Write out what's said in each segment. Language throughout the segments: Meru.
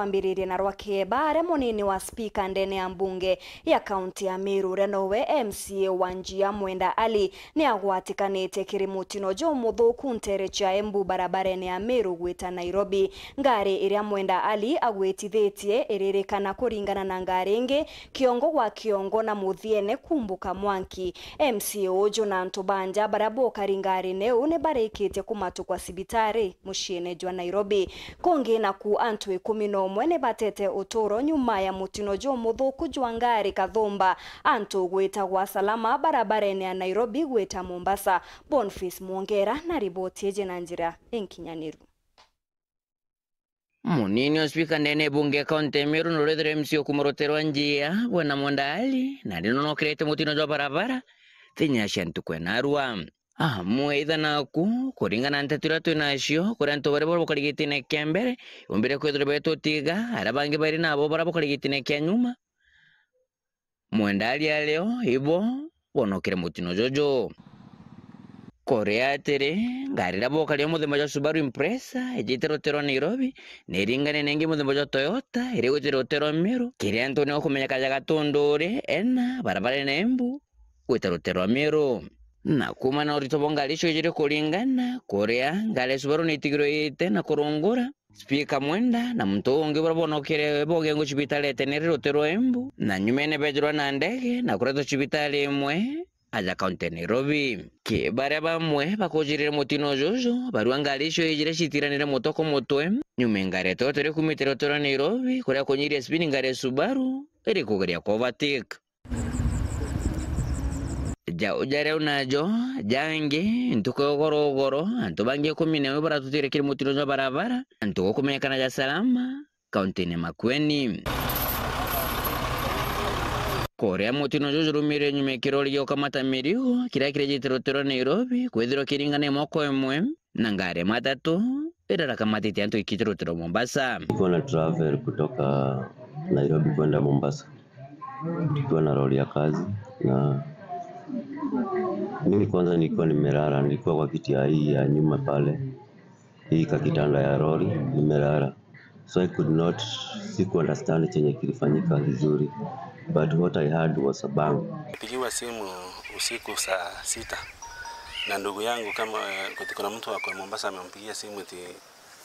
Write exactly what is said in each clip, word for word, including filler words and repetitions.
Twambiririe na rwa kieba, aria munini wa spika ndene ya mbunge ya kaunti ya Meru, uria nowe M C A wa Njia, Mwenda Ali, ni agwatikanite kiri mutino jumuthuku ntere cia Embu barabarene ya Meru gwita Nairobi. Ngari iria Mwenda Ali agwitithitie iririkana kuringana na ngari ingi, kiongo gwa kiongo na muthiene kumbuka mwanki. M C A uju na antu banja baria bokari ngarine iu ni barikitie kumatukwa cibitari muciine jwa Nairobi. Kungi naku antu ikumi na umwe ni batete uturo nyuma ya mutino jumuthuku jwa ngari kathumba antu gwitagwa Salama barabarene ya Nairobi gwita Mombasa. Boniface Mwongera na riboti iji na njira inkinyaniru. Munini o spika ndene ya bunge ya kaunti ya Meru na urethirwe M C A kuma rutere rwa Njia, Bwana Mwenda Ali, nari nonokirete mutino jwa barabara thinya cia ntuku ya narua. Amwe itha naku, kuringana na nteto iria twi nacio, kuri antu baria bari bukari gitine kia mbere, yumbire kwithirwa betutiga, aria bangi bairi nabo baria bukari gitine kia nyuma. Mwenda Ali ario ibo bonokire mutino juju. Kuria atiri, ngari iria bokari yo muthemba jwa Subaru Impreza ijite rutere rwa Nairobi, ni iringane na ingi muthemba jwa Toyota iri gwitire rutere rwa Meru, kiria antu ni gukumenyeka ja Gatunduri ena barabarene Embu gwita rutere rwa Meru. Na kuuma na urito bwa ngari icio ijiri kuringana, kuria ngari ya Subaru ni itigirwe iite na kurungura, spika Mwenda na muntu ungi baria bonokire bogengu cibitari ya Tenere rutere rwa Embu, na nyumene bejirwa na ndege na kuretwa cibitari imwe aja kaunti ya Nairobi. Ki baria bamwe bakujirire mutino juju, barua ngari icio ijiri citiranire mutwe ku mutwe, nyuma ngari ya Toyota iri kumite rutere rwa Nairobi, kuria kunyiria spidi ngari ya Subaru iri kugeria ku overtake. Jau jaria unajo, jangi, ntuku ya ugoro ugoro, antu bangi ikumi na umwe baratutire kiri mutino jwa barabara, antu gukumenyekana ja Salama, kaunti-ini Makueni. Kuria mutino juju jurumire nyuma ya kirori gia gukamata mirigo, kiria kirijite rutere rwa Nairobi, kwithirwa kiringana imoko imwe, na ngari ya matatu iria irakamatitie antu ikite rutere rwa Mombasa. Nilikuwa na travel kutoka Nairobi kwenda Mombasa. Nilikuwa na lori ya kazi na mimi kwanza nilikuwa nimelala, nilikuwa kwa kiti ya hii ya nyuma pale. Hii kakitanda ya lori, nimelala. So I could not, siku understand chenye kilifanyika vizuri. But what I heard was a bang. Nipigiwa simu usiku saa sita na ndugu yangu kama, eh, kuna mtu wa kwa Mombasa amempigia simu eti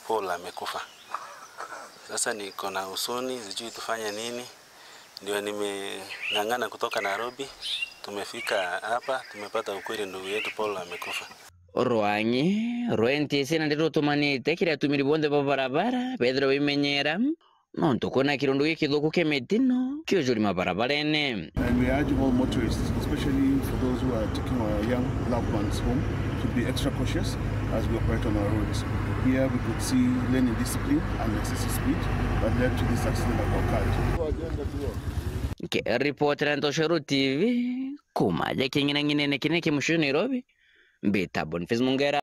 Paul amekufa. Sasa niko na huzuni, sijui tufanye nini. Ndio nimeng'ang'ana kutoka Nairobi, tumefika hapa, tumepata ukweli ndugu yetu Paul amekufa. Rwang'i rwa N T S A nandi rutumanite kiri atumiri bonthe ba barabara bethirwe bimenyera nontu kwina kirundu gikithuku kia mitino kiujuri mabarabarene. And we are urging all motorists, especially for those who are taking our young loved ones home, to be extra cautious as we operate on our roads. Here we could see lane indiscipline and excessive speed that led to this accident that occurred. Nkiripotera Ntoshero T V kuma ja king'inang'inene kinene kia mucii Nairobi, mbita Boniface Mungera.